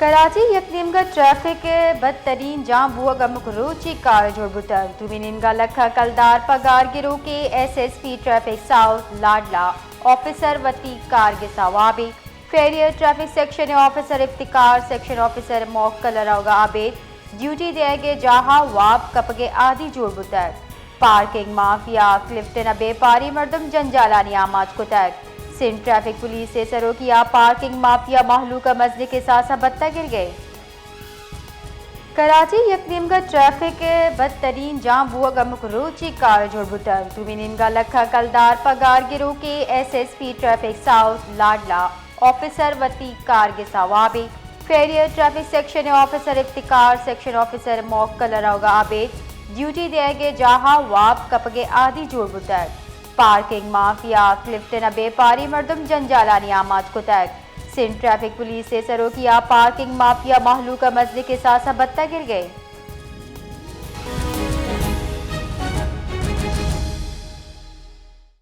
کراچی یک نیمگا ٹریفک ءِ بدترین جام بوگ ہمک روچی کار جوڑ بوتگ۔ دومی نیمگا لکھا کلدار پگار گروک ءِ S S P traffic south لاڈلا آفیسر وتی کارگسا وابی۔ فیری ءِ ٹریفک سیکشن ءِ آفیسر افتخار سیکشن آفیسر موکل ءَ روگا ابید ڈیوٹی دیگ ءِ جاہا واب کپگ ءِ عادی جوڑ بوتگ۔ پارکنگ مافیا، کلفٹن ءَ بیپاری مردم جنجالانی آماچ کتگ۔ سندھ ٹریفک پولیس ءِ سروکی ءَ پارکنگ مافیا مہلوک ءَ مزنیں کساس ءَ بتہ گرگ ءَ۔ کراچی یک نیمگا ٹریفک ءِ بدترین جام بوگ ہمک روچی کار جوڑ بوتگ۔ دومی نیمگا لکھا کلدار پگار گروک ءِ S S P traffic south لاڈلا آفیسر وتی کارگسا وابی۔ فیری ءِ ٹریفک سیکشن ءِ آفیسر افتخار سیکشن آفیسر موکل ءَ روگا ابید ڈیوٹی دیگ ءِ جاہا واب کپگ ءِ عادی جوڑ بوتگ۔ پارکنگ مافیا، کلفٹن ءَ بیپاری مردم جنجالانی آماچ کتگ۔ سندھ ٹریفک پولیس ءِ سروکی ءَ پارکنگ مافیا مہلوک ءَ مزنیں کساس ءَ بتہ گرگ ءَ۔